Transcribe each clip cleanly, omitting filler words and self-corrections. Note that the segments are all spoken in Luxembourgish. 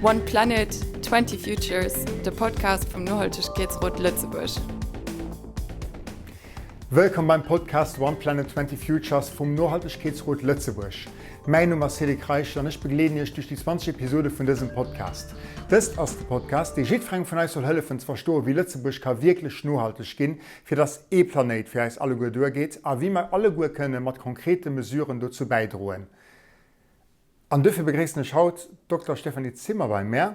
One Planet, 20 Futures, de Podcast vum Nohaltegkeetsrot Lëtzebuerg. Wëllkomm beim Podcast One Planet, 20 Futures vum Nohaltegkeetsrot Lëtzebuerg. Mäin Numm ass Cédric Reichel an ech begleeden Iech duerch déi 20 Episode vun dësem Podcast. Dëst ass de Podcast, dee jiddwerengem vun eis soll hëllefen ze verstoen, wéi Lëtzebuerg ka wierklech nohalteg ginn, fir dass ee Planéit fir eis alleguer duergeet a wéi mer alleguer kënne mat konkrete Mesuren dozou bäidroen. An duerfir begréissen ech haut d'Dokter Stéphanie Zimmer bei mär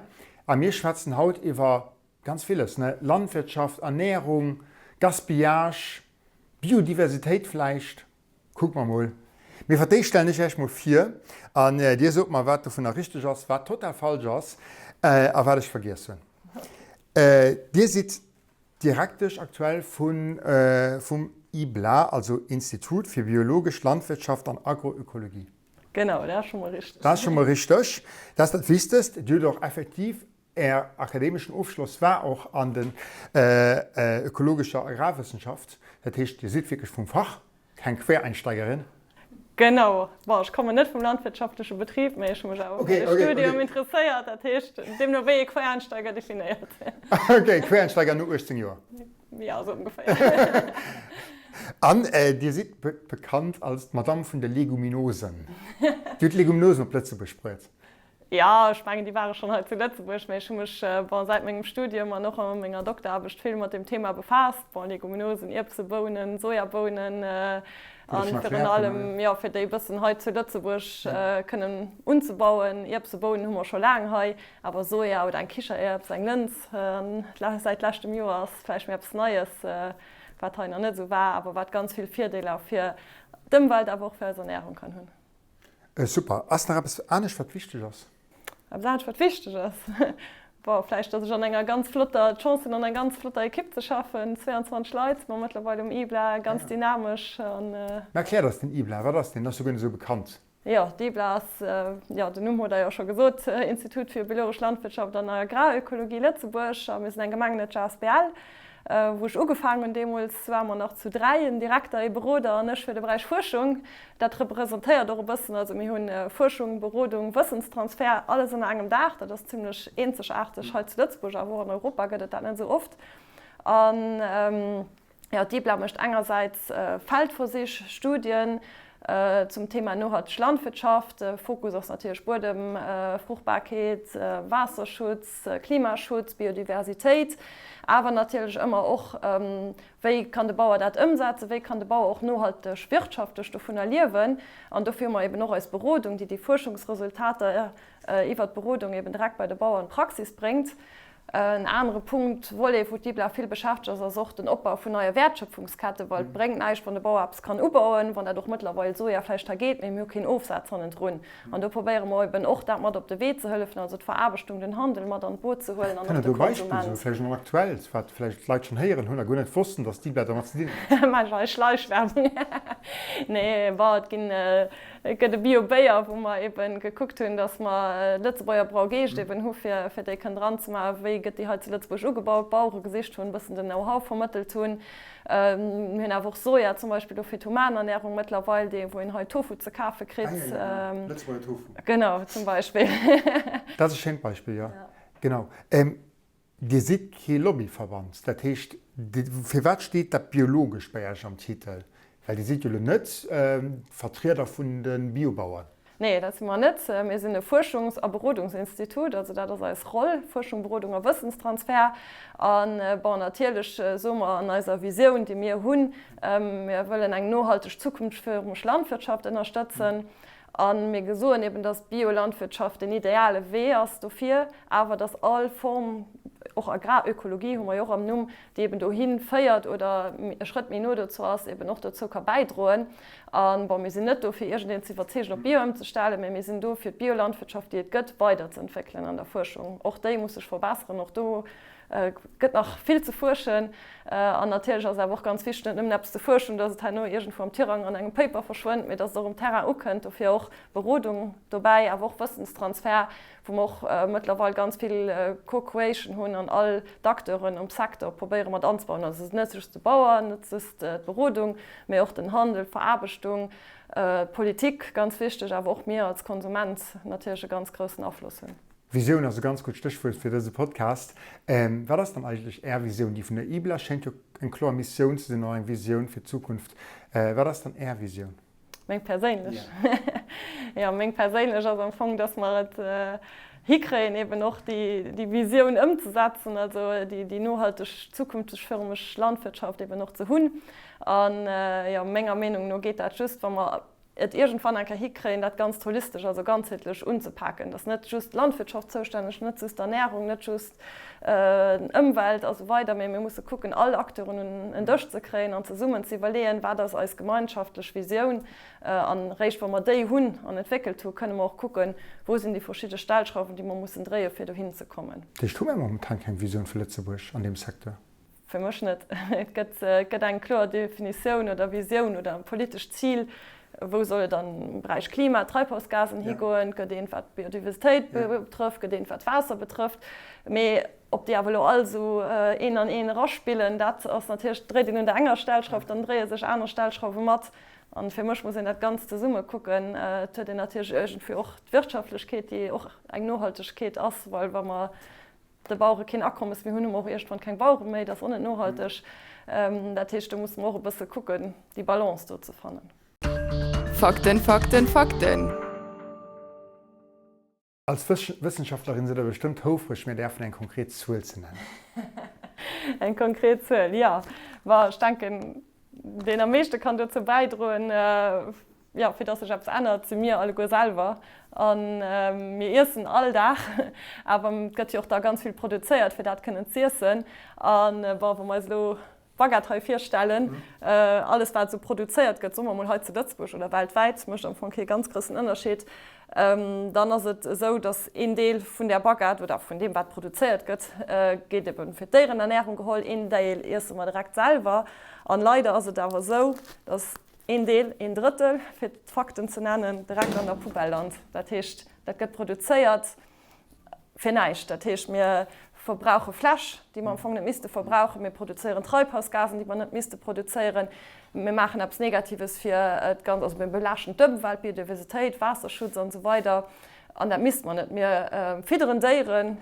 a mir schwätzen haut iwwer ganz villes, ne, Landwirtschaft, Ernährung, Gaspillage, Biodiversitéit vläicht, kucke mer mol. Mee fir d'éischt stellen ech Iech mol vir an Dir sot mer, wat dovunner richteg ass, wat total falsch ass a wat ech vergiess hunn. Dir sidd Direktesch aktuell vum IBLA, also Institut fir biologesch Landwirtschaft an Agroökologie. Genau, dat ass scho mol richteg. Dat ass scho mol richteg. Dat ass dat Wichtegst. Dir hutt och effektiv, Är akademeschen Ofschloss war och an den ökologescher Agrarwëssenschaft. Dat heescht, Dir sidd wierklech vum Fach. Keng Quereinsteigerin? Genau, bon ech kommen net vum landwirtschaftleche Betrib, mee ech hu mech awer fir de Studium interesséiert, dat heescht deemno wéi ee Quereinsteiger definéiert. Ok, Quereinsteiger no 18 Joer? Jo, esou ongeféier. An Dir sidd bekannt als d'Madame vun de Leguminosen. Dir hutt d'Leguminosen op Lëtzebuerg bruet. Jo, ech mengen, déi ware schonn hei zu Lëtzebuerg, mä ech hu mech, bon, säit mengem Studium an och a menger Dokteraarbecht vill mat deem Thema befaasst, bon, Leguminosen, Ierbse, Bounen, Sojabounen a virun allem, jo, fir déi e bëssen hei zu Lëtzebuerg kënnen unzebauen. Ierbse, Bounen hu mer scho laang hei, awer Soja oder eng Kichererbs, eng Lëns, säit leschtem Joer ass vläicht méi eppes Neies, wat hei nach net esou war, awer wat ganz vill Virdeeler fir d'Ëmwelt, awer och fir eis Ernärung kann hunn. Super. Ass nach eppes anescht wat wichteg ass? Eppes anescht wat wichteg ass? Bon, vläicht datt ech an enger ganz flotter, d'Chance hunn an enger ganz flotter Ekipp ze schaffen, 22 Leit si mer mëttlerweil um IBLA, ganz dynamesch an. Mä erkläert eis den IBLA, wat ass deen? Ass jo guer net esou bekannt. Jo, d'IBLA ass, jo den Numm huet der jo scho gesot, Institut fir biologesch Landwirtschaft an Agrarökologie Lëtzebuerg a mir sinn eng gemengenëtzeg asbl. Wou ech ugefaangen hunn deemools, ware mer nach zu 3, en Direkter, ee Beroder an ech fir de Beräich Fuerschung. Dat representéiert och e bëssen, also mir hunn Fuerschung, Berodung, Wëssenstransfer, alles ënner engem Daach. Dat ass zimlech eenzegaarteg hei zu Lëtzebuerg, awer och an Europa gëtt et dat net esou oft. An jo, d'IBLA mécht engersäits Feldversich, Studien zum Thema nohalteg Landwirtschaft. Fokus ass natierlech Buedemfruchtbarkeet, Waasserschutz, Klimaschutz, Biodiversitéit, awer natierlech ëmmer och, wéi kann de Bauer dat ëmsetzen, wéi kann de Bauer och nohalteg wirtschaftlech dovunner liewen. An dofir hu mer eben och eis Berodung, déi déi Fuerschungsresultater iwwert d'Berodung eben direkt bei de Bauer an d'Praxis bréngt. En anere Punkt, Volet, wou d'IBLA vill beschäftegt ass, ass och den Opbau vun neie Wäertschöpfungsketten, well et bréngt näischt, wann de Bauer eppes kann ubauen, wann dat och mëttlerweil Soja vläicht da geet, mee mir hu keen Ofsaz hannendrun. An do probéiere mer eben och, dat mat op de Wee ze hëllefen, also d'Veraarbechtung, den Handel mat an d'Boot ze huelen an och de Konsument. Kënnt der do Beispill, vläicht en aktuellt, wat vläicht d'Leit schonn héieren hunn a guer net wossten, datt d'IBLA dermat ze dinn huet? Maache mer hei Schleichwerbung? Nee, bon, et ginn, et gëtt e Bio-Béier, wou mer eben gekuckt hunn, datt mer Lëtzebuerger Braugeescht eben hu fir, fir déi kënnen dranzemaachen. Wéi gëtt déi hei zu Lëtzebuerg ugebaut? Bauere gesicht hunn, e bëssen den Know-how vermëttelt hunn. Mir hunn awer och Soja zum Beispill do fir d'Humanernährung mëttlerweil, dee wou een hei Tofu ze kafe kritt. Ah jo, jo, Lëtzebuerger Tofu. Genau, zum Beispill. Dat ass e schéint Beispill, jo. Genau. Dir sidd kee Lobbyverband. Dat heescht, firwat steet dat biologesch bei Iech am Titel? Well Dir sidd jo elo net d'Vertrieder vun de Biobauern. Nee, dat si mer net. Mir sinn e Fuerschungs a Berodungsinstitut, also dat ass eis Roll, Fuerschung, Berodung a Wëssenstransfer. A bon, natierlech soe mer an eiser Visioun, déi mir hunn, mir wëllen eng nohalteg zukunftsfäeg Landwirtschaft ënnerstëtzen. A mir soen eben, dass d'Biolandwirtschaft den ideale Wee ass dofir, awer dass all Form, och Agrarökologie hu mer jo och am Numm, déi eben dohi féiert oder e Schrëtt méi no dozou ass, eben och dozou ka bäidroen. A bon, mir sinn net do, fir iergendeen ze iwwerzeegen, op Bio ëmzestellen, mä mir sinn do, fir d'Biolandwirtschaft, déi et gëtt, weiderzeentwéckelen an der Fuerschung. Och déi muss sech verbesseren, och do gëtt nach vill ze fuerschen. An natierlech ass et awer och ganz wichteg, net nëmmen eppes ze fuerschen, dass et herno iergendwou am Tirang an engem Paper verschwënnt, mä dass et och um Terrain ukënnt. Dofir och Berodung dobäi, awer och Wëssenstransfer, wou mer och mëttlerweil ganz vill Co-Creation hunn an all d'Acteuren um Secteur probéiere mat anzebauen. Also et ass net just de Bauer, net just d'Berodung, mä och den Handel, d'Veraarbechtung, d'Politik, ganz wichteg, awer och mir als Konsument natierlech e ganz groussen Afloss hunn. Visioun ass e ganz gutt Stéchwuert fir dëse Podcast. Wat ass dann eigentlech Är Visioun? Déi vun der IBLA schéngt jo eng kloer Missioun ze sinn, och eng Visioun fir d'Zukunft. Wat ass dann Är Visioun? Meng perséinlech? Jo, meng perséinlech ass am Fong, dass mer et hikréien, eben och déi Visioun ëmzesetzen, also déi nohalteg, zukunftsförmeg Landwirtschaft eben och ze hunn. An jo, menger Meenung no geet dat just, wa mer et iergendwann eng Kéier hikréien, dat Ganzt holistesch, also ganzheetlech unzepaken, dass net just d'Landwirtschaft zoustänneg, net just d'Ernährung, net just d'Ëmwelt a sou weider, mee mir musse kucken, all Acteuren un en Dësch ze kréien an zesummen ze iwwerleeën, wat ass eis gemeinschaftlech Visioun. An eréischt wa mer déi hunn an entwéckelt hu, kënne mer och kucken, wou sinn déi verschidde Stellschrauwen, déi mer mussen dréien, fir dohin ze kommen. Dat heescht, hu mer momentan keng Visioun fir Lëtzebuerg an deem Secteur? Fir mech net. Et gëtt eng kloer Definitioun oder Visioun oder e politescht Zil, wou soll et am Beräich Klima, Treibhausgasen higoen. Et gëtt eent, wat d'Biodiversitéit betrëfft, gëtt eent, wat d'Waasser betrëfft. Mee ob déi awer elo all esou een an een eraspillen, dat ass natierlech, dréit een un der enger Stellschrauf, dann dréie sech aner Stellschrauwe mat. An fir mech muss een dat Ganzt zesumme kucken. Et huet een natierlech iergendwéi och d'Wirtschaftlechkeet, déi och eng Nohaltegkeet ass, well wa mer de Bauere keen Akommes méi hunn, hu mer och iergendwann keng Bauere méi. Dat ass och net nohalteg. Dat heescht, do musse mer och e bësse kucken, déi Balance do ze fannen. Fakten, Fakten, Fakten! Als Wëssenschaftlerin sidd Der bestëmmt houfreg, mir däerfen eng konkret Zuel ze nennen. Eng konkret Zuel, jo. Bon, ech denken, deen am meeschte kann dozou bäidroen, jo, fir dass sech eppes ännert, si mir alleguer selwer. A mir iessen all Dag, awer et gëtt jo och da ganz vill produzéiert, fir dat kënnen z'iessen. A bon, wa mer eis elo d'Baguette hei virstellen, alles wat esou produzéiert gëtt, soe mer emol hei zu Lëtzebuerg oder weltwäit, mécht am Fong kee ganz groussen Ënnerscheed, dann ass et esou, dass een Deel vun där Baguette oder vun deem wat produzéiert gëtt, geet ebe fir d'Déierenernärung geholl, een Deel iesse mer direkt selwer. An leider ass et awer esou, dass Een Deel, een Drëttel, fir d'Fakten ze nennen, direkt an der Poubelle lant. Dat heescht, dat gëtt produzéiert fir näischt. Dat heescht, mir verbrauche Fläch, déi mer am Fong net misste verbrauchen. Mir produzéieren Treibhausgasen, déi mer net misste produzéieren. Mir maachen eppes Negatives fir d'ganz, also mir belaaschten d'Ëmwelt, Biodiversitéit, Waasserschutz an esou weider. An dat misste mer net. Mir fidderen Déieren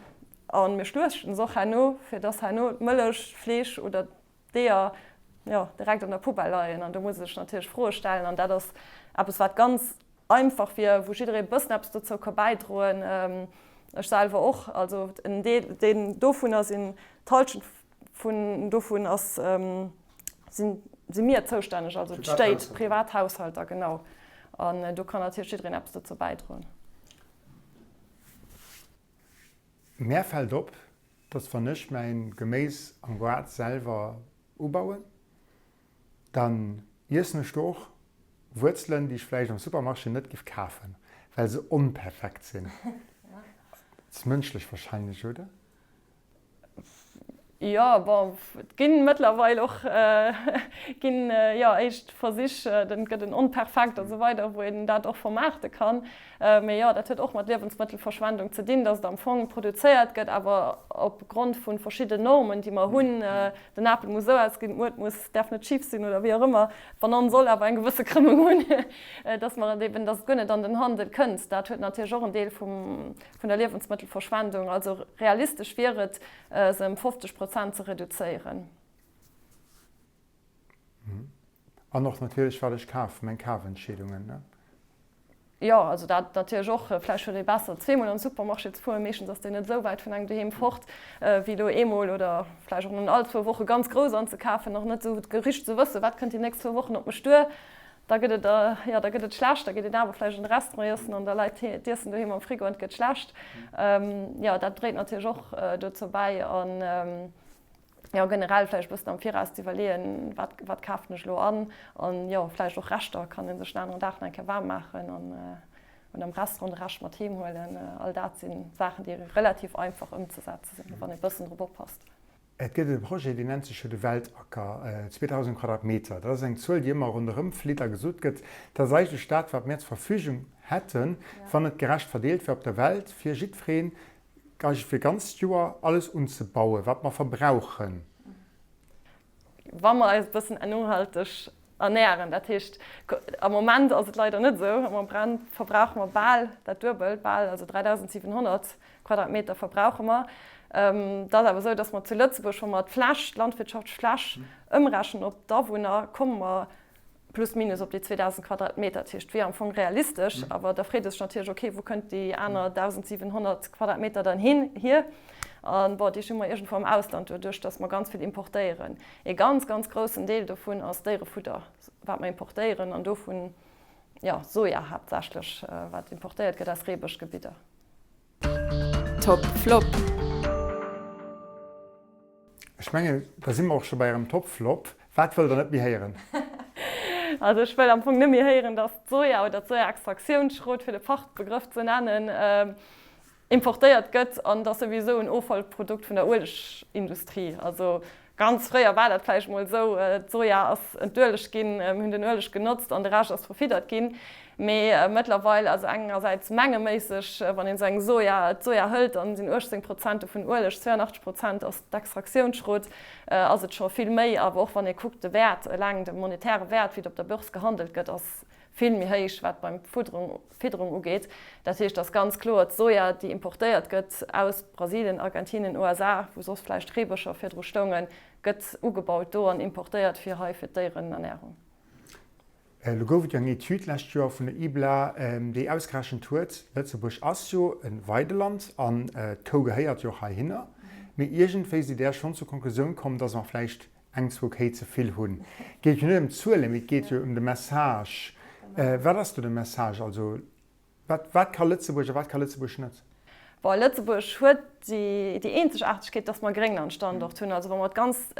a mir schluechten se och herno, fir dass herno d'Mëllech, d'Fleesch oder D'Eeër, jo, direkt an der Poubelle leien. An do muss ee sech natierlech Froe stellen. An dat ass eppes, wat ganz einfach wier, wou jidderee e bëssen eppes dozou ka bäidroen. Ech selwer och. Also en Deel, deen dovunner sinn, d'Hallschent vun dovun ass, sinn, si mir zoustänneg, also d'Stéit, privat Haushalter, genau. An do kann natierlech jiddereen eppes dozou bäidroen. Mär fält op, dass wann ech mäin Geméis am Goart selwer ubauen, dann iessen ech do och Wuerzelen, déi ech vläicht am Supermarché net giff kafen, well se onperfekt sinn. Ass mënschlech wahrscheinlech, oder? Jo, bon, et ginn mëttlerweil och ginn jo éischt Versich, et gëtt en onperfekt a sou weider, wou een dat och vermaarte kann. Mee jo, dat huet och mat Liewensmëttelverschwendung ze dinn, dass et am Fong produzéiert gëtt, awer op Grond vu verschidden Normen, déi mer hunn. Den Apel muss esou ausginn, d'Muert muss, däerf net schif sinn oder wéi och ëmmer. D'Banann soll awer eng gewësse Krëmmung hunn, dass mer et eben, dass et guer net an den Handel kënnt. Dat huet natierlech och en Deel vum, vun der Liewensmëttelverschwendung. Also realistesch wier et, se ëm 50 Prozent ze reduzéieren. An och natierlech, wat ech kafen, meng Kafentscheedungen, ne? Jo, also dat natierlech och. Vläicht huet ee besser, zweemol an de Supermarché ze fueren, meeschtens ass deen net esou wäit vun engem doheem fort, wéi elo eemol oder vläicht och nëmmen all zwou Woche ganz grouss anzekafen, nach net esou richteg ze wëssen, wat kënnt déi nächst zwou Wochen op mech duer. Da gëtt et, jo, da gëtt et schlecht, da geet een awer vläicht an de Restaurant iessen an da läit d'Iessen doheem am Frigo an et gëtt schlecht. Jo, dat dréit natierlech och dozou bäi. An, jo, generell vläicht e bëssen am Viraus ze iwwerleeën, wat, wat kafen ech elo an. An, jo, vläicht och Reschter kann ee sech en aneren Dag nach eng Kéier waarm maachen an oder am Restaurant de Rescht mat heem huelen. All dat si Saachen, déi relativ einfach ëmzesetze sinn, wann ee bëssen drop oppasst. Et gëtt e Projet, deen nennt sech jo de Weltacker, 2.000 Quadratmeter. Dat ass eng Zuel, déi ëmmer ronderëm flitt a gesot gëtt, dat ass eigentlech dat, wat mär zur Verfügung hätten, wann et gerecht verdeelt wär op der Welt, fir jiddwereen eigentlech fir e ganzt Joer alles unzebauen, wat mer verbrauchen. Wa mer eis e bëssen nohalteg. ernären. Dat heescht, am Moment ass et leider net esou. Am Moment verbrauche mer bal dat Duebelt, bal, also 3.700 Quadratmeter verbrauche mer. Et ass awer esou, datt mer zu Lëtzebuerg, wa mer d'Fläch, d'landwirtschaftlech Fläch ëmrechnen op d'Awunner, komme mer plus minus op déi 2.000 Quadratmeter. Dat heescht, et wier am Fong realistesch, awer da freet ee sech natierlech, okay, wou kënnt déi aner 1.700 Quadratmeter dann hin, hier? An, bon, déi hu mer iergendwou am Ausland, doduerch datt mer ganz vill importéieren. Ee ganz, ganz groussen Deel dovun ass Déierefudder, wat mer importéieren, an dovun, jo, Soja haaptsächlech, wat importéiert gëtt aus Reebëschgebidder. Top Flop. Ech mengen, da si mer och scho bei Ärem Top Flop. Wat wëllt Der net méi héieren? Also ech wëll am Fong net méi héieren, datt d'Soja oder d'Sojaextraktiounsschrot, fir de Fachbegrëff ze nennen, importéiert gëtt an et ass souwisou en Offallprodukt vun der Uelegindustrie. Also ganz fréier war dat vläicht mol esou, d'Soja ass entuelegt ginn, mir hunn den Ueleg genotzt an de Rescht ass verfiddert ginn. Mee mëttlerweil, also engersäits mengeméisseg, wann een esou eng Soja, d'Soja hëlt, dann sinn 18 Prozent dovun Ueleg, 82 Prozent ass d'Extraktiounsschrot, ass et scho vill méi. Awer och wann ee kuckt de Wäert eleng, de monetäre Wäert, wéi et op der Börse gehandelt gëtt, ass vill méi héich, wat beim Fudderung, Fidderung ugeet. Dat heescht, ass ganz kloer, d'Soja, déi importéiert gëtt aus Brasilien, Argentinien, USA, wou soss vläicht Reebëscher virdru stoungen, gëtt ugebaut do an importéiert fir hei fir d'Déierenernährung. Elo gouf et jo eng Etüd d'lescht Joer vun der IBLA, déi ausgerechent huet, Lëtzebuerg ass jo e Weideland an d'Kou gehéiert jo och heihinner, mee iergendwéi sidd Där schonn zur Konklusioun komm, dass mer vläicht eng, zwou Kéi ze vill hunn. Et geet jo net ëm d'Zuelen, mee et geet jo ëm de Message. Wat ass do de Message? Also, wat, wat ka Lëtzebuerg a wat ka Lëtzebuerg net? Bon, Lëtzebuerg huet déi, déi Eenzegaartegkeet, dass mer Grénglandstandort hunn. Also wa mer d'ganz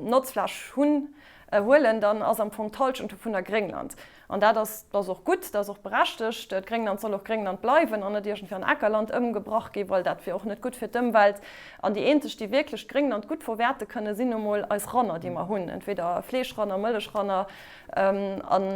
Notzfläch hunn, huelen, dann ass am Fong d'Hallschent dovunner Gréngland. An dat ass, dat ass och gutt, dat ass och berechtegt. D'Gréngland soll och Gréngland bleiwen an net iergendwéi an Ackerland ëmgebrach ginn, well dat wier och net gutt fir d'Ëmwelt. An déi eenzeg, déi wierklech d'Gréngland gutt verwäerte kënnen, sinn nu mol eis Ranner, déi mer hunn, entweder Fleeschranner, Mëllechranner. An,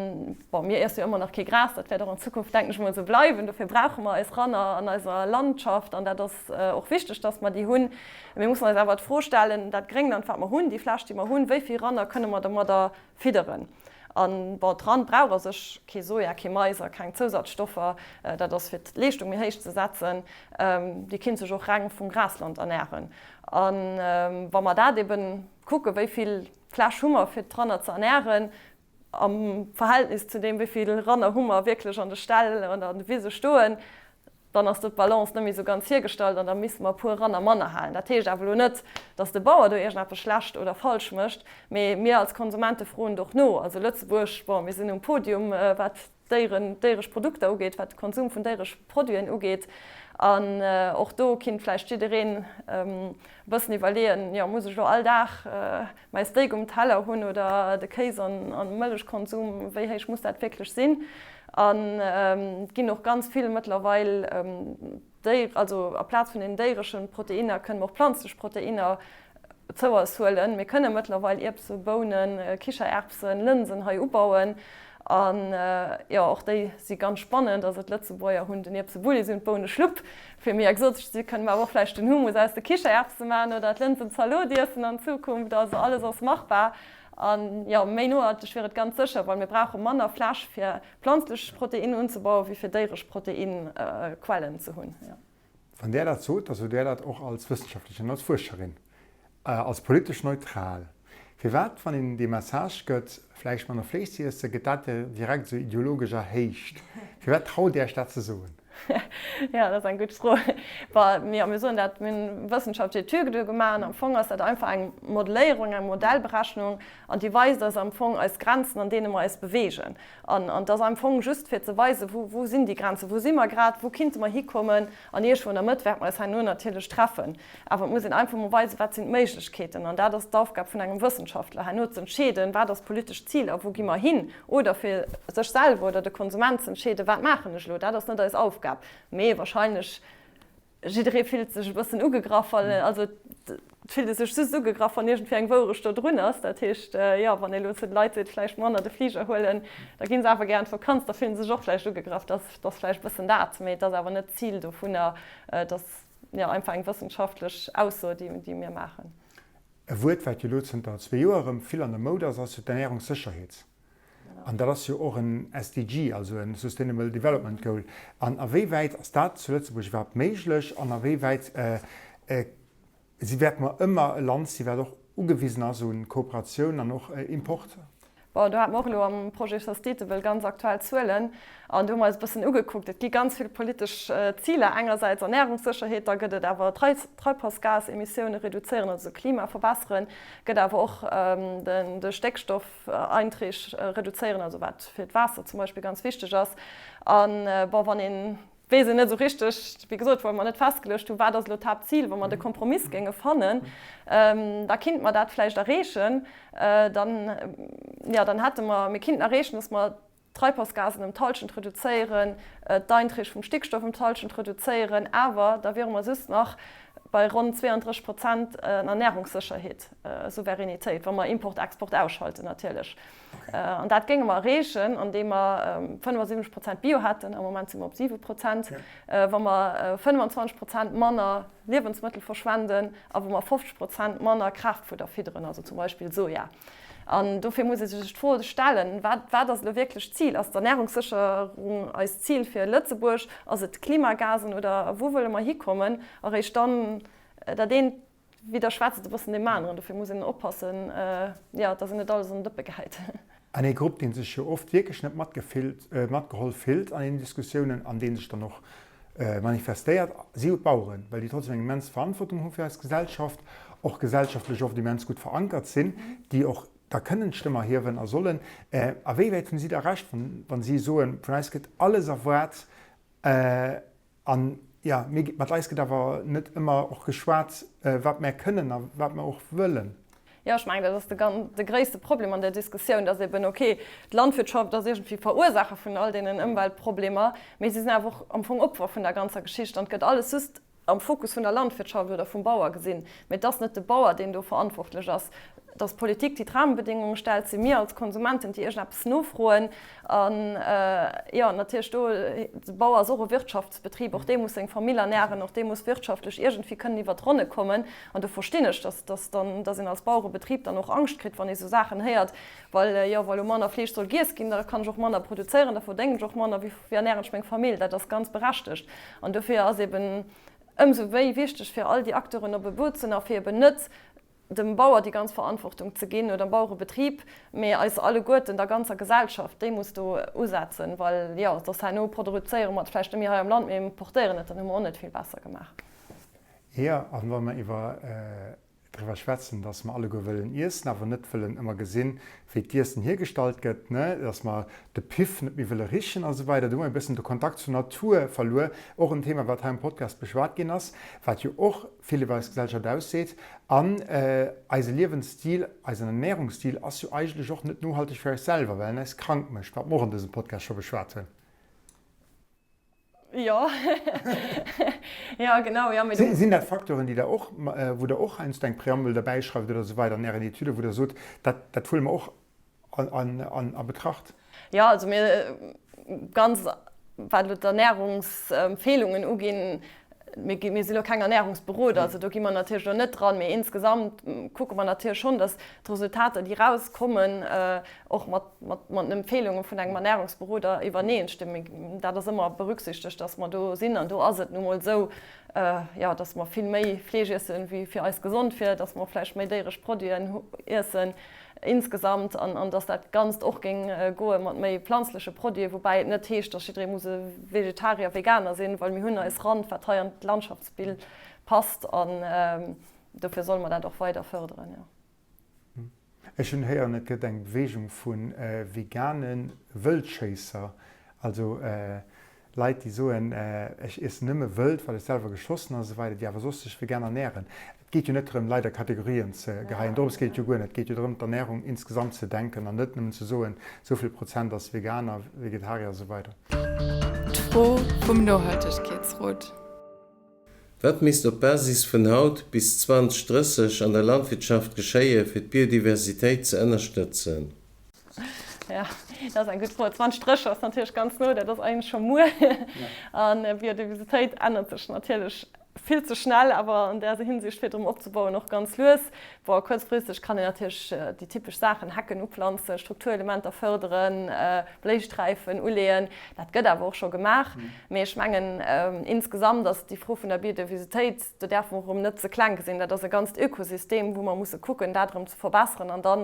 bon, mir iesse jo ëmmer nach kee Gras, dat wäert och an Zukunft, denken ech mol, esou bleiwen. Dofir brauche mer eis Ranner an eiser Landschaft an dat ass och wichteg, dass mer déi hunn. Mir mussen eis awer d'Fro stellen, dat Gréngland, wat mer hunn, déi Fläch, déi mer hunn, wéi vill Ranner kënne mer domadder fidderen. An bon, d'Rand brauch a sech kee Soja, kee Mais a keng Zousatzstoffer, dat ass fir d'Leeschtung méi héich ze setzen. Déi kinnt sech och reng vum Grasland ernären. A wa mer dat eben kucken, wéi vill Fläch hu mer fir d'Ranner ze ernären, am Verhältnis zu deem wéi vill Ranner hu mer wierklech an de Ställ oder an de Wise stoen, dann ass do d'Balance net méi esou ganz hiergestallt an da misste mer e puer Ranner manner halen. Dat heescht awer elo net, datt de Bauer do iergendeppes schlecht oder falsch mécht, mee mir als Konsumente froen et och no. Also Lëtzebuerg, bon, mir sinn um Podium, wat d'Déieren, déieresch Produkter ugeet, wat de Konsum vun déieresch Produiten ugeet. An och do kinnt vläicht jiddereen e bëssen iwwerleeën, jo, muss ech elo all Dag mäi Steak um Teller hunn oder de Kéis an Mëllechkonsum, wéi héich muss dat wierklech sinn? An et ginn och ganz vill mëttlerweil Déi, also aplaz vun den déiereschen Proteinner kënne mer och planzlech Proteinner zou eis huelen. Mir kënne mëttlerweil Ierbse, Bounen, Kichererbsen, Lënsen hei ubauen. An jo, och déi si ganz spannend. Also d'Lëtzebuerger hunn den Ierbsebulli, si hunn d'Bouneschlupp. Fir méi exotesch ze si kënne mer awer och vläicht den Hummus aus de Kichererbse maachen oder d'Lënsenzalot iessen an Zukunft. Also alles ass machbar. An jo, méi nohalteg wier et ganz sécher, well mir brauche manner Fläch fir planzlech Protein unzebauen, wéi fir déieresch Proteinquellen ze hunn. Wann Där dat sot, da sot Där dat och als Wëssenschaftlerin an als Fuerscherin, als politesch neutral. Firwat, wann een dee Message gëtt, vläicht manner Fleesch ze iessen, gëtt dat direkt esou ideologesch erhéicht? Firwat traut Där Iech dat ze soen? Jo, dat ass eng gutt Fro. Bon, jo, mir soen dat, mir hunn wëssenschaftlech Etüde gemaach an am Fong ass dat einfach eng Modelléierung, eng Modellberechnung an déi weist eis am Fong eis Grenzen, an deene mer eis beweegen. An an et ass am Fong just fir ze weisen, wou, wou sinn déi Grenzen, wou si mer grad, wou kinnte mer hikommen an iergendwou an der Mëtt wäerte mer eis herno natierlech treffen. Awer et muss een einfach mol weisen, wat sinn d'Méiglechkeeten. An dat ass d'Aufgab vun engem Wëssenschaftler, herno ze entscheeden, wat ass d'politescht Zil a wou gi mer hin, oder fir sech selwer oder de Konsument ze entscheeden, wat maachen ech elo. Dat ass net eis Aufgab. Mee wahrscheinlech, jidderee fillt sech e bëssen ugegraff, well, also et fillt ee sech just ugegraff, wann iergendwéi eng Wourecht do drun ass. Dat heescht, jo, wann ee elo zu de Leit seet, vläicht manner de Fliger huelen, da gi se awer gär an d'Vakanz, da fillen se sech och vläicht ugegraff. Dat ass vläicht e bëssen dat. Mee et ass awer net d'Zil dovunner. Et ass, jo, einfach eng wëssenschaftlech Ausso, déi mir maachen. E Wuert, wat jo elo zënter zwee Joer erëm vill an der Moud ass, ass jo d'Ernärungssécherheet. An dat ass jo och en SDG, also e Sustainable Development Goal. An a wéi wäit ass dat zu Lëtzebuerg iwwerhaapt méiglech an a wéi wäit si wäerte mer ëmmer e Land si wat och ugewisen ass un Kooperatioun an och Import? Bon, do hate mer och elo am Projet Sustainable ganz aktuell Zuelen an do hu mer eis e bëssen ugekuckt. Et gi ganz vill politesch Ziler, engersäits Ernärungssécherheet, da gëtt et awer Treibhausgasemissioune reduzéieren, also Klima verbesseren, gëtt awer och de Stéckstoffeinträg reduzéieren, also wat fir d'Waasser zum Beispill ganz wichteg ass. An bon, wann een weess een net esou richteg, wéi gesot, well mer net festgeluecht hunn, wat ass elo d'Haaptzil. Wa mer de Kompromiss géinge fannen, da kinnte mer dat vläicht erreechen. Dann, jo, dann hätte mer, mir kinnten erreechen, dass mer d'Treibhausgasen ëm d'Hallschent reduzéieren, d'Einträg vum Stickstoff ëm d'Hallschent reduzéieren, awer da wiere mer just nach bei ronn 32 Prozent Ernährungssécherheet, Souveränitéit, wa mer Import-Export ausschalten natierlech. An dat géinge mer erreechen, andeem mer 75 Prozent Bio hätten, am Moment si mer op 7 Prozent, wa mer 25 Prozent manner Liewensmëttel verschwenden a wa mer 50 Prozent manner Kraaftfudder fidderen, also zum Beispill Soja. An dofir muss ee sech d'Fro stellen, Wat, wat ass elo wierklech d'Zil? Ass d'Ernärungssécherung eist Zil fir Lëtzebuerg? Ass et d'Klimagasen oder wou wëlle mer hikommen? Eréischt dann, dat eent widderschwätzt e bëssen deem aneren. Dofir muss een oppassen, jo, dass een net alles an den Dëppe gehäit. An ee Grupp, dee sech jo oft wierklech net matgefillt, matgeholl fillt an deenen Diskussiounen an dee sech dann och manifestéiert, si jo d'Baueren, well déi trotzdem eng immens Verantwortung hu fir eis Gesellschaft, och gesellschaftlech oft immens gutt verankert sinn, déi och da kënnen d'Stëmm erhiewen a sollen. A wéi wäit hunn si da Recht, wa si soen, vun eis gëtt alles erwaart, An jo, mir, mat eis gëtt awer net ëmmer och geschwat, wat mär kënnen a wat mer och wëllen. Jo, ech mengen, dat ass de gan, de gréisste Problem an där Diskussioun, dass eben, okay, d'Landwirtschaft ass iergendwéi Verursaacher vun all deenen Ëmweltproblemer, mee si sinn awer och am Fong Opfer vun der ganzer Geschicht an et gëtt alles just am Fokus vun der Landwirtschaft oder vum Bauer gesinn. Mee et ass net de Bauer, deen do verantwortlech ass. Et ass d'Politik, déi d'Rahmenbedingungen stellt, et si mir als Konsumenten, déi iergendeppes nofroen. An, jo, natierlech do, de Bauer ass och e Wirtschaftsbetrib, och dee muss seng Famill ernären, och dee muss wirtschaftlech iergendwéi kënnen iwwer d'Ronne kommen. An do verstinn ech, dass, dass dann, dass een als Bauerebetrib dann och Angscht kritt, wann ee sou Saachen héiert, well, jo, wa lo manner Fleesch soll giess ginn, da kann ech och manner produzéieren, da verdéngen ech och manner, wéi, wéi ernären ech meng Famill? Dat ass ganz berechtegt. An dofir ass eben ëmsou méi wichteg, fir all déi Acteuren op e Boot ze hunn a fir eben net dem Bauer déi ganz Verantwortung ze ginn oder dem Bauerebetrib, mee eis alleguerten, der ganzer Gesellschaft, déi muss do usetzen, well jo, soss herno produzéiere mer et vläicht net méi hei am Land, mee importéieren et, dann hu mer och net vill besser gemaach. Jo, a wa mer iwwer driwwer schwätzen, dass mer alleguer wëllen iessen, awer net wëllen ëmmer gesinn, wéi d'Iessen hiergestallt gëtt, ne, dass mer de Piff net méi wëlle richen a sou weider, do hu mer e bëssen de Kontakt zur Natur verluer, och en Thema, wat hei am Podcast beschwat ginn ass, wat jo och vill iwwer eis Gesellschaft ausseet. An eise Liewensstil, eisen Ernährungsstil ass jo eigentlech och net nohalteg fir eis selwer, well en eis krank mécht, wat mer och an dësem Podcast scho beschwat hunn. Jo, jo genau, jo, mee do. Sinn dat Facteuren, déi Der och, wou Der och heiansdo eng Preambel derbäischreift oder esou weider an Ären Etüden, wou Der sot, dat, dat huele mer och a Betracht? Jo, also mir ganz, wat elo d'Ernährungsempfehlungen uginn, mir gi, mir si lo keng Ernährungsberoder, also do gi mer natierlech elo net dran, mee insgesamt kucke mer natierlech schonn, datt d'Resultater, déi erauskommen, och mat, mat, mat den Empfehlunge vun engem Ernährungsberoder iwwerneenstimmen. Dat ass ëmmer berücksichtegt, datt mer do sinn. An do ass et nu mol esou, jo, datt mer vill méi Fleesch iessen, wéi fir eis gesond wier, datt mer och vläicht méi déieresch Produiten iessen. insgesamt an an dass dat Ganzt och géing goe mat méi planzleche Produiten, woubäi et net heescht, dass jidderee muss e Vegetarier, Veganer sinn, well mir hunn eis Rand, wat hei an d'Landschaftsbild passt an dofir solle mer dat och weider fërderen, jo. Ech hunn héieren, et gëtt eng Beweegung vu vegane Wëldschéisser, also Leit, déi soen, ech iessen nëmme Wëld, wat ech selwer geschoss hunn a sou weider, déi awer soss sech vegan ernären. Et geet jo net drëm, Leit a Kategorien ze geheien, dorëms geet et jo guer net. Et geet jo drëm, d'Ernärung insgesamt ze denken an net nëmmen ze soen, esou vill Prozent ass Veganer, Vegetarier a sou weider. D'Fro vum Nohaltegkeetsrot. Wat misst op Basis vun haut bis 2030 an der Landwirtschaft geschéie fir d'Biodiversitéit ze ënnerstëtzen? Jo, dat ass eng gutt Fro. 2030 ass natierlech ganz no, dat ass eigentlech scho muer. An Biodiversitéit ännert sech natierlech. vill ze schnell, awer an där Hinsicht fir et erëm opzebauen och ganz lues. Bon, kuerzfristeg kann een natierlech déi typesch Saachen, Hecken uplanzen, Strukturelementer fërderen, Bléisträifen uleeën, dat gëtt awer och scho gemaach. Mee ech mengen, insgesamt ass déi Fro vun der Biodiversitéit, do däerfe mer och erëm net ze kleng gesinn, dat ass e ganzt Ökosystem, wou mer musse kucken, dat erëm ze verbesseren. An da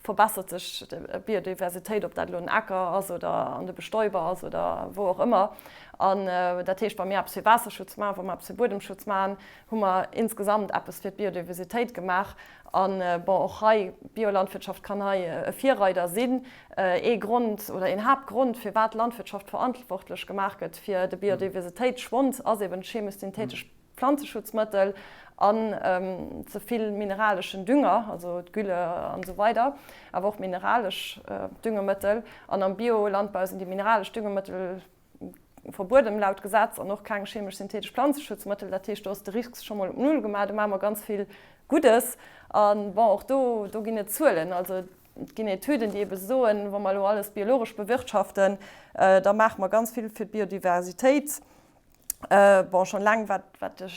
verbessert sech d'Biodiversitéit, ob dat elo en Acker ass oder an de Bestäuber ass oder wou och ëmmer. An dat heescht, wa mir eppes fir Waasserschutz maachen, wa mer eppes fir Buedemschutz maachen, hu mer insgesamt eppes fir d'Biodiversitéit gemaach. An, bon, och hei, d'Biolandwirtschaft kann hei e Virreider sinn. Ee Grond oder een Haaptgrond, firwat d'Landwirtschaft verantwortlech gemaach gëtt fir de Biodiversitéitsschwond, ass eben d'chemesch-synthetesch Pflanzeschutzmëttel an ze vill mineraleschen Dünger, also d'Gülle an esou weider, awer och mineralesch Düngemëttel. An am Biolandbau sinn déi mineralesch Düngemëttel verbueden laut Gesetz an och keng chemesch-synthetesch Planzeschutzmëttel. Dat heescht, do ass de Risk scho mol op Null gemaach. Do maache mer ganz vill Guddes. A bon, och do, do ginn et Zuelen. Also et ginn Etüden, déi ebe soen, wa mer elo alles biologesch bewirtschaften, da maache mer ganz vill fir d'Biodiversitéit. Bon, schonn eleng wat wat de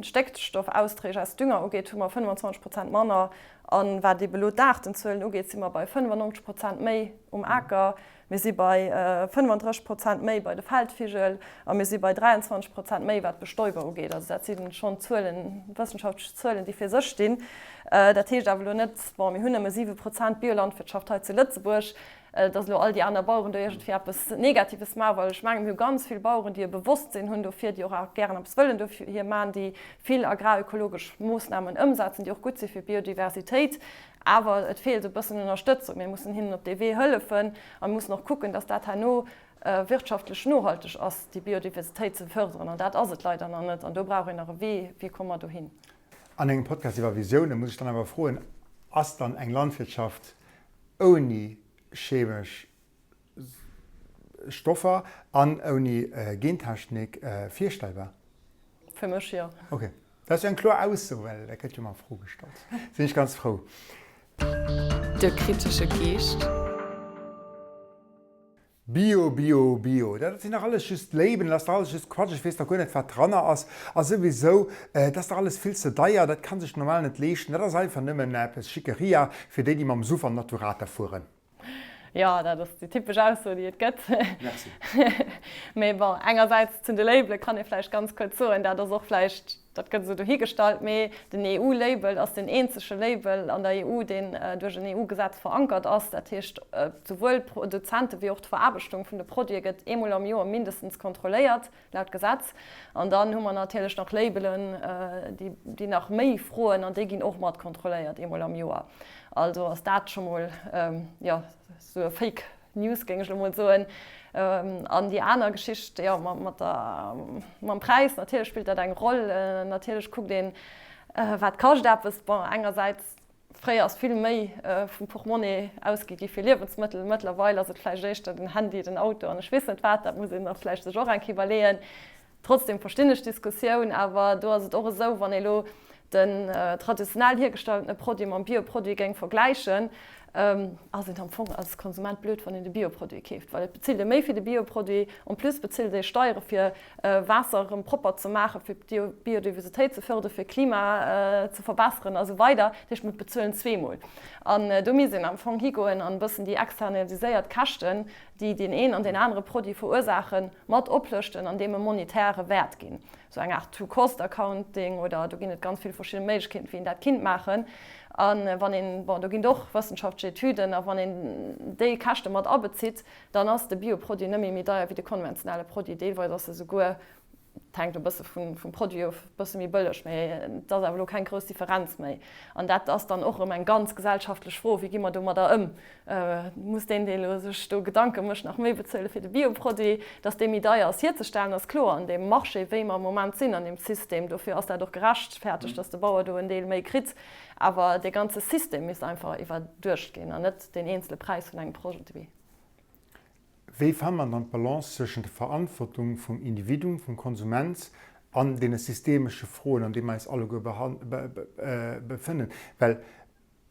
Stéckstoffausträg aus Dünger ugeet, hu mer 25 Prozent manner. A wat ebe elo d'Aartenzuelen ugeet, si mer bei 95 Prozent méi um Aker, mir si bei 35 Prozent méi bei de Feldvigel a mir si bei 23 Prozent méi wat d'Bestäuber ugeet. Also dat si schonn Zuelen, wëssenschaftlech Zuelen, déi fir sech stinn. Dat heescht awer elo net, bon, mir hunn nëmme 7 Prozent Biolandwirtschaft hei zu Lëtzebuerg, dass elo all déi aner Baueren do iergendwéi eppes Negatives maachen, well ech mengen, mir hu ganz vill Baueren, déi e Bewosstsinn hunn dofir, déi och gären eppes wëllen dofir maachen, déi vill agrarökologesch Moossnamen ëmsetzen, déi och gutt si fir d'Biodiversitéit. Awer et feelt e bëssen Ënnerstëtzung. Mir mussen hinnen op dee Wee hëllefen a mir mussen och kucken, dass dat herno wirtschaftlech nohalteg ass, déi Biodiversitéit ze fërderen. An dat ass et leider nach net. An do brauch een nach e Wee, wéi komme mer dohin. An engem Podcast iwwer Visioune muss ech dann awer froen, Ass dann eng Landwirtschaft ouni chemesch Stoffer an ouni Gentechnik virstellbar? Fir mech jo. Ok, dat ass jo eng kloer Ausso, well dat gëtt jo ëmmer a Fro gestallt. Sinn ech ganz frou. De kritesche Geescht. Bio, Bio, Bio, dat sinn dach alles just Labelen, dat ass dach alles just Quatsch, ech weess dach guer net wat dranner ass a souwisou, dat ass dach alles vill ze deier, dat kann sech normal net leeschten, dat ass einfach nëmmen eppes Schickeria fir déi, déi mam Suff an Naturata fueren. Jo, dat ass déi typesch Ausso, déi et gëtt. Merci. Mee bon, engersäits zu de Labele kann ee vläicht ganz kuerz soen, dat ass och vläicht Dat gëtt esou dohigestallt, mee den EU-Label ass deen eenzege Label an der EU, deen duerch en EU-Gesetz verankert ass. Dat heescht, souwuel d'Produzente wéi och d'Veraarbechtung vun de Produite gëtt eemol am Joer mindestens kontrolléiert, laut Gesetz. An dann hu mer natierlech nach Labelen, déi nach méi froen, an déi ginn och mat kontrolléiert eemol am Joer. Also ass dat scho mol, jo, esou e Fake News géing ech elo mol soen. An déi aner Geschicht, jo, mat der, mam Präis, natierlech spillt dat eng Roll. Natierlech kuckt een, wat kascht eppes. Bon, engersäits, fréier ass vill méi vum Portmonnaie ausgi gi fir Liewensmëttel. Mëttlerweil ass et vläicht éischter den Handy, den Auto an ech weess net wat. Dat muss een da vläicht sech och eng Kéier iwwerleeën. Trotzdem verstinn ech d'Diskussioun, awer do ass et och esou, wann ee lo den traditionell hiergestalltene Produit mam Bioproduit géing vergläichen, ass een am Fong als Konsument blöd, wann een de Bioproduit keeft, well et bezilt ee méi fir de Bioproduit, en plus bezilt ee Steiere fir Waasser erëm propper ze maachen, fir d'Biodiversitéit ze fërderen, fir Klima ze verbesseren a sou weider. Dat heescht, mir bezuelen zweemol. An do misst een am Fong higoen an e bëssen déi externaliséiert Käschten, déi deen een an deen anere Produit verursaachen, mat oplëschten an deem e monetäre Wäert ginn, sou eng Aart True-Cost-Accounting oder do ginn et ganz vill verschidde Méiglechkeeten, wéi een dat kinnt maachen. A wann een, bon, do ginn et och wëssenschaftlech Etüden, a wann een déi Käschte mat abezitt, dann ass de Bioproduit net méi méi deier wéi de konventionelle Produit, deelweis ass e souguer Et hänkt e bësse vum Produit of, e bësse méi bëlleg, mee et ass awer elo keng grouss Differenz méi. An dat ass dann och erëm eng ganz gesellschaftlech Fro, Wéi gi mer domadder ëm? Muss deen, deen elo sech do Gedanke mécht, nach méi bezuele fir de Bioproduit? Datt dee méi deier ass hierzestellen, ass kloer an deem Marché, wéi mer am Moment sinn, an deem System. Dofir ass dat och gerechtfertegt, datt de Bauer do en Deel méi kritt. Awer dee ganze System misst einfach iwwerduecht ginn an net deen eenzele Präis vun engem Produit. Wéi fannt mer dann d'Balance zwëschent der Verantwortung vum Individuum, vum Konsument an deene systemesche Froen, an deene mer eis alleguer befënnen? Well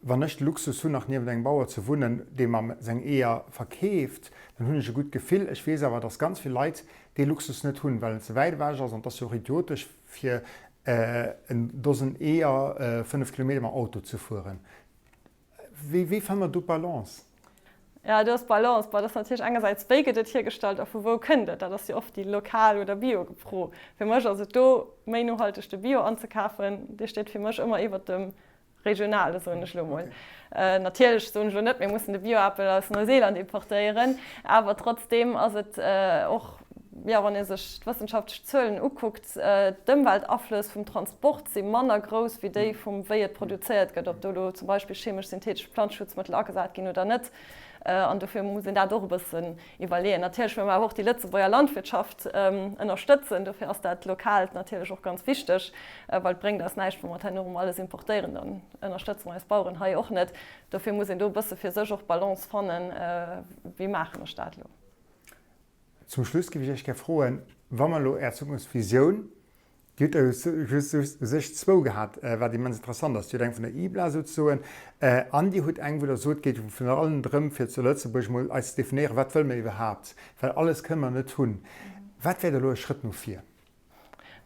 wann ech de Luxus hunn, nach niewent engem Bauer ze wunnen, dee mer seng Eeër verkeeft, dann hunn ech e gutt Gefill. Ech weess awer, dass ganz vill Leit dee Luxus net hunn, well en ze wäit ewech ass. An et ass jo och idiotesch. fir en Dosen Eeër 5 Kilometer mam Auto ze fueren. Wéi, wéi fanne mer do d'Balance? Jo, do ass d'Balance. Bon, dat ass natierlech engersäits, wéi gëtt et hiergestallt a vu wou kënnt et? Dat ass jo oft déi lokal oder Bio-Fro. Fir mech ass et do méi nohalteg, de Bio anzekafen. Dee steet fir mech ëmmer iwwert dem regionale, soen ech elo mol. Natierlech soen ech elo net, mir mussen de Bio-Apel aus Neuseeland importéieren, awer trotzdeem ass et och, jo, wann ee sech d'wëssenschaftlech Zuelen ukuckt, d'Ëmweltaflëss vum Transport si manner grouss wéi déi vum wéi et produzéiert gëtt, ob do elo zum Beispill chemesch-synthetesch Planzeschutzmëttel agesat ginn oder net. An dofir muss een dat och e bëssen iwwerleeën. Natierlech wëlle mer awer och déi Lëtzebuerger Landwirtschaft ënnerstëtzen. Dofir ass dat Lokaalt natierlech och ganz wichteg, well et bréngt eis näischt, wa mer herno erëm alles importéieren, dann ënnerstëtze mer eis Baueren hei och net. Dofir muss een do e bësse fir sech och d'Balance fannen, wéi maachen ech dat elo. Zum Schluss géif ech Iech gär froen, wa mer elo Är Zukunftsvisioun, Dir hutt der jo just u sech zwou gehat, wat immens interessant ass, Dir hutt eng vun der IBLA souzesoen an Dir hutt eng, wou Der sot, et geet virun allem drëm, fir zu Lëtzebuerg emol eis ze definéieren, wat wëlle mer iwwerhaapt, well alles kënne mer net hunn. Wat wär da elo e Schrëtt no vir?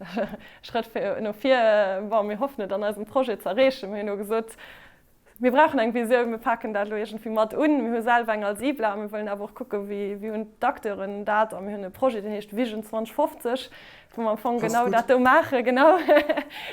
E Schrëtt no vir, bon, mir hoffen et an eisem Projet ze erreechen. Mir hunn elo gesot, Mir brauchen eng Visioun, mir paken dat elo iergendwéi mat un. Mir hu selwer eng als IBLA a mir wëllen awer och kucken, wéi wéi hunn d'Acteuren dat. A mir hunn e Projet, deen heescht Vision 2050, wou mer am Fong genau dat do maachen. Genau,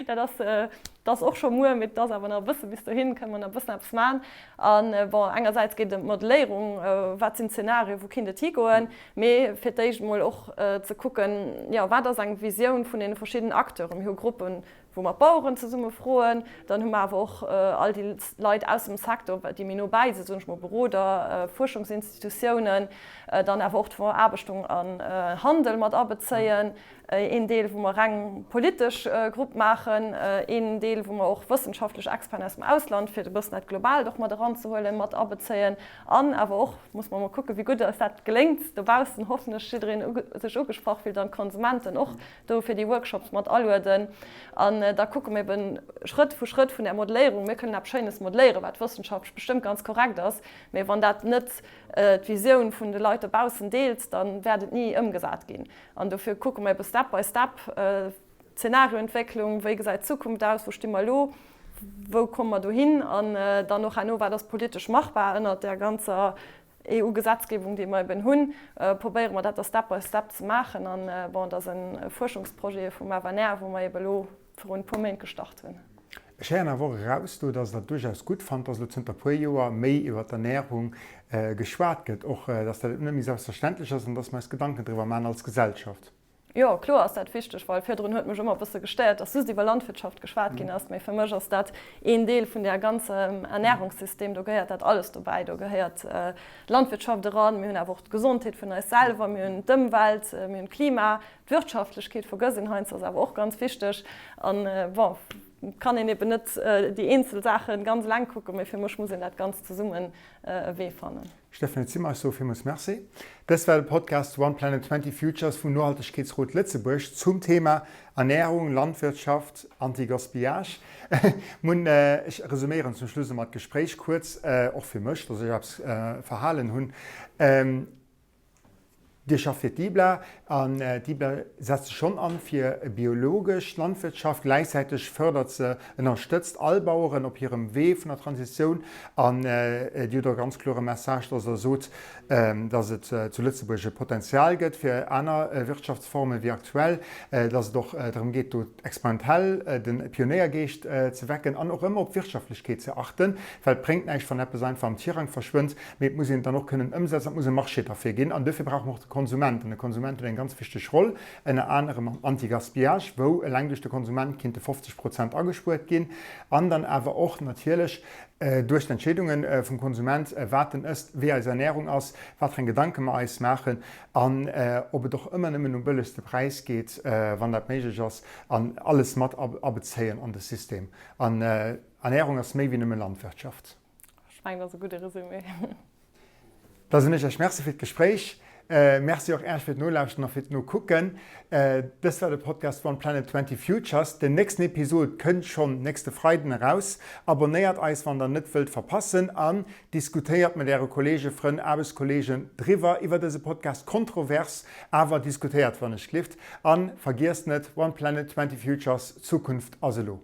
dat ass, dat ass och scho muer, mee et ass awer nach e bësse bis dohin, kënne mer nach e bëssen eppes maachen. An bon, engersäits geet et ëm d'Modelléierung, wat sinn d'Zenarien, wou kinnt et higoen, mee fir d'éischt emol och ze kucken, jo, wat ass eng Visioun vun deene verschiddenen Acteuren. Mir hu Gruppen, wou mer d'Baueren zesumme froen. Dann hu mer awer och all déi Leit aus dem Secteur, déi méi no bäi sinn, soen ech mol, Beroder, Fuerschungsinstitutiounen, dann awer och d'Veraarbechtung an Handel mat abezéien, een Deel, wou mer reng politesch Grupp maachen, een Deel, wou mer och wëssenschaftlech Experten aus dem Ausland, fir e bëssen dat Globaalt och mat eranzehuelen, mat abezéien an awer och, muss mer mol kucken, wéi gutt eis dat geléngt, dobaussen hoffentlech jiddereen sech ugesprach fillt an d'Konsumenten och, do fir déi Workshops mat alueden an da kucke mir eben Schrëtt vu Schrëtt vun där Modelléierung, mir kënnen eppes Schéines modelléieren, wat wëssenschaftlech bestëmmt ganz korrekt ass, mee wann dat net d'Visioun vun de Leit dobaussen deelt, da wäert et ni ëmgesat ginn. An dofir kucke mir ebe Step by Step, Zenarioentwécklung, wéi gesäit d'Zukunft aus, wou sti mer elo, wou komme mer dohin an dann och herno, wat ass politesch machbar ënnert där ganzer EU-Gesetzgebung, déi mer eben hunn, probéiere mer dat da Step by Step ze maachen. An, bon, et ass e Fuerschungsprojet vum FNR, wou mer eben elo virun e puer Méint gestart hunn. Ech héieren awer och eraus do, dass Der et duerchaus gutt fannt, dass elo zënter puer Joer méi iwwer d'Ernärung geschwat gëtt, och dass dat net méi selbstverständlech ass an dass mer eis Gedanken driwwer maachen als Gesellschaft. Jo, kloer ass dat wichteg, well virdrun huet mech ëmmer e bësse gestéiert, dass just iwwer Landwirtschaft geschwat ginn ass. Mee fir mech ass dat een Deel vun där ganzem Ernährungssystem. Do gehéiert dat alles dobäi. Do gehéiert d'Landwirtschaft eran, mir hunn awer och d'Gesondheet vun eis selwer, mir hunn d'Ëmwelt, mir hunn d'Klima, d'Wirtschaftlechkeet vergëss een heiansdo, ass awer och ganz wichteg. An, bon, et kann een eben net déi eenzel Saache ganz eleng kucken, mee fir mech muss een dat Ganzt zesummen e Wee fannen. Stéphanie Zimmer, ech soe villmools Merci. Dëst war de Podcast One Planet 20 Futures vum Nohaltegkeetsrot Lëtzebuerg zum Thema Ernärung, Landwirtschaft, Anti-Gaspillage. Mun, ech resuméieren zum Schluss emol d'Gespréich kuerz, och fir mech, dass ech eppes verhalen hunn. Dir schafft fir d'IBLA an d'IBLA setzt sech schonn an fir e biologesch Landwirtschaft. Gläichzäiteg fërdert se, ënnerstëtzt all Baueren op hirem Wee vun der Transitioun. An Dir hutt och e ganz klore Message, dass Der sot, dass et zu Lëtzebuerg e Potenzial gëtt fir aner Wirtschaftsformen wéi aktuell, dass et och drëm geet, do experimentell de Pionéiergeescht ze wecken an och ëmmer op d'Wirtschaftlechkeet ze achten, well et bréngt näischt, wann eppes einfach am Tirang verschwënnt. Mee et muss een et dann och kënnen ëmsetzen, et muss e Marché derfir ginn. An duerfir brauche mer och de Konsument. An de Konsument huet eng ganz wichteg Roll, ënner anerem am Anti-Gaspillage, wou eleng duerch de Konsument kinnte 50 Prozent agespuert ginn. An dann awer och natierlech duerch d'Entscheedunge vum Konsument, wat en ësst, wéi eis Ernärung ass, wat fir eng Gedanke mer eis maachen an ob et och ëmmer nëmmen um bëllegste Präis geet, wann dat méiglech ass, an alles mat abezéien an de System. An Ernärung ass méi wéi nëmme Landwirtschaft. Ech mengen, dat ass e gudde Resumé. Da soen ech Iech Merci fir d'Gespréich. Merci och Äech fir d'Nolauschten a fir d'Nokucken. Dëst war de Podcast One Planet 20 Futures. Den nächsten Episod kënnt schonn nächste Freiden eraus. Abonnéiert eis wann der net wëllt verpassen an diskutéiert mat äre Kollegen, Frënn, Aarbechtskollegen driwwer iwwer dëse Podcast. Kontrovers, awer diskutéiert wann ech glift. An vergiesst net, One Planet 20 Futures, d'Zukunft ass elo.